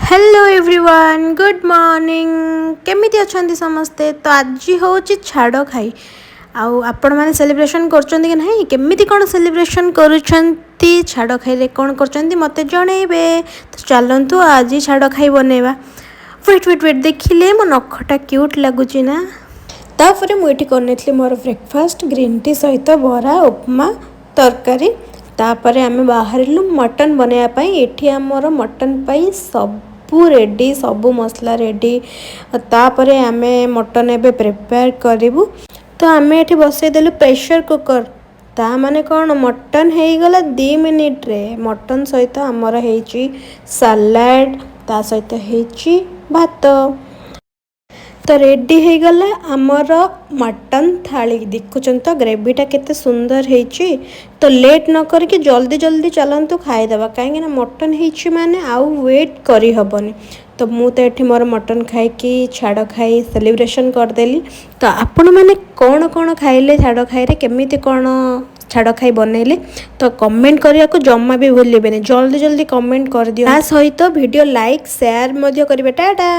Hello everyone, good morning. କେମିତି ଅଛନ୍ତି ସମସ୍ତେ? ତ ଆଜି ହେଉଛି ଛାଡ଼ ଖାଇ। ଆଉ ଆପଣମାନେ ସେଲିବ୍ରେସନ୍ କରୁଛନ୍ତି କି ନାହିଁ? କେମିତି କ'ଣ ସେଲିବ୍ରେସନ୍ କରୁଛନ୍ତି? ଛାଡ଼ ଖାଇରେ କ'ଣ କରୁଛନ୍ତି, ମୋତେ ଜଣେଇବେ। ତ ଚାଲନ୍ତୁ, ଆଜି ଛାଡ଼ ଖାଇ ବନେଇବା। ୱେଟ୍, ୱେଟ୍, ୱେଟ୍, ଦେଖିଲେ ମୋ ନଖଟା କ୍ୟୁଟ୍ ଲାଗୁଛି ନା? ତାପରେ ମୁଁ ଏଠି କରିନେଇଥିଲି ମୋର ବ୍ରେକଫାଷ୍ଟ, ଗ୍ରୀନ୍ ଟି ସହିତ ବରା, ଉପମା, ତରକାରୀ। ତାପରେ ଆମେ ବାହାରିଲୁ ମଟନ୍ ବନେଇବା ପାଇଁ। ଏଠି ଆମର ମଟନ୍ ପାଇଁ ସବୁ ରେଡ଼ି, ସବୁ ମସଲା ରେଡ଼ି। ତାପରେ ଆମେ ମଟନ୍ ଏବେ ପ୍ରିପେୟାର କରିବୁ। ତ ଆମେ ଏଠି ବସେଇଦେଲୁ ପ୍ରେସର କୁକର୍। ତା ମାନେ କ'ଣ? ମଟନ୍ ହେଇଗଲା 2 ମିନିଟ୍ରେ। ମଟନ୍ ସହିତ ଆମର ହେଇଛି ସାଲାଡ଼, ତା ସହିତ ହେଇଛି ଭାତ। ତ ରେଡ଼ି ହେଇଗଲା ଆମର ମଟନ୍ ଥାଳି। ଦେଖୁଛନ୍ତି ତ ଗ୍ରେଭିଟା କେତେ ସୁନ୍ଦର ହେଇଛି? ତ ଲେଟ୍ ନ କରିକି ଜଲ୍ଦି ଜଲ୍ଦି ଚାଲନ୍ତୁ ଖାଇଦେବା, କାହିଁକିନା ମଟନ୍ ହେଇଛି ମାନେ ଆଉ ୱେଟ୍ କରିହେବନି। ତ ମୁଁ ତ ଏଠି ମୋର ମଟନ୍ ଖାଇକି ଛାଡ଼ ଖାଇ ସେଲିବ୍ରେସନ୍ କରିଦେଲି। ତ ଆପଣମାନେ କ'ଣ କ'ଣ ଖାଇଲେ ଛାଡ଼ ଖାଇରେ? କେମିତି କ'ଣ ଛାଡ଼ ଖାଇ ବନେଇଲେ? ତ କମେଣ୍ଟ କରିବାକୁ ଜମା ବି ଭୁଲିବେନି। ଜଲ୍ଦି ଜଲ୍ଦି କମେଣ୍ଟ କରିଦିଅ। ତା ସହିତ ଭିଡ଼ିଓ ଲାଇକ୍, ସେୟାର ମଧ୍ୟ କରିବେ। ଟାଟା।